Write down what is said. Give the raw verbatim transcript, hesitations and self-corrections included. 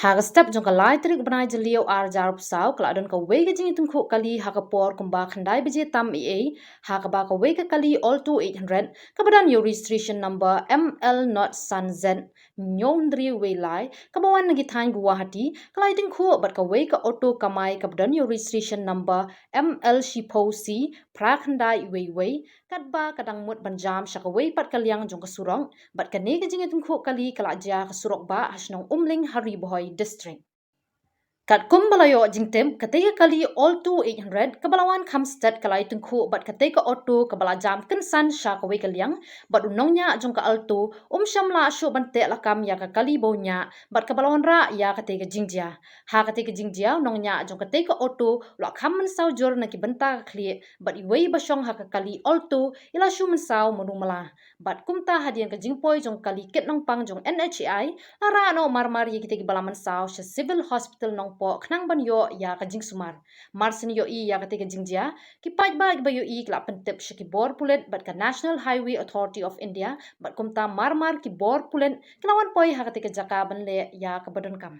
Ha ka step jong ka lai tarik bnai Jylliew ar hajar arphew saw ka la don kawei ka jingïatyngkhuh kali ha ka por kumba khyndai baje tam ei ei, ha kaba kawei ka kali Alto eight hundred kaba don ïa u registration number M L not san Z hynñiew hynriew wei lai kaba wan na ki thaiñ Guwahati ka la ïatyngkhuh bad kawei ka auto kamai kaba don ïa u registration number M L shiphew C phra khyndai wei wei, katba ka dang mut ban jam sha kawei pat ka liang jong ka surok, bad kane ka jingïatyngkhuh kali ka la jia ha ka surok bah ha shnong Umling ha Ri Bhoi District. Katkum ba la ïoh jingtip, katei ka kali Alto eight hundred kaba la wan kham stet ka la ïatyngkhuh bad katei ka auto kaba la jam kynsan sha kawei ka liang, bad u nongñiah jong ka Alto um shym la shuh ban teh lakam ïa ka kali ba u ñiah bad kaba la wanrah ïa katei ka jingjia. Ha katei ka jingjia u nongñiah jong katei ka auto u la kham mynsaw jur na ki bynta ka khlieh, bad iwei ba shong ha ka kali Alto i la shu mynsaw mano mala. Bad kumta hadien ka jingpoi jong ka kali kit nongpang jong N H A I, la rah noh marmar ïa kitei kiba la mynsaw sha Civil Hospital Nongpoh khnang ban ïoh ïa ka jingsumar. Mar shen ïohi ïa katei ka jingjia, ki paidbah kiba ïohi ki la pyntip sha ki bor pulit bad ka National Highway Authority of India, bad kumta marmar ki bor pulit ki la wan poi ha katei ka jaka ban leh ïa kaba donkam.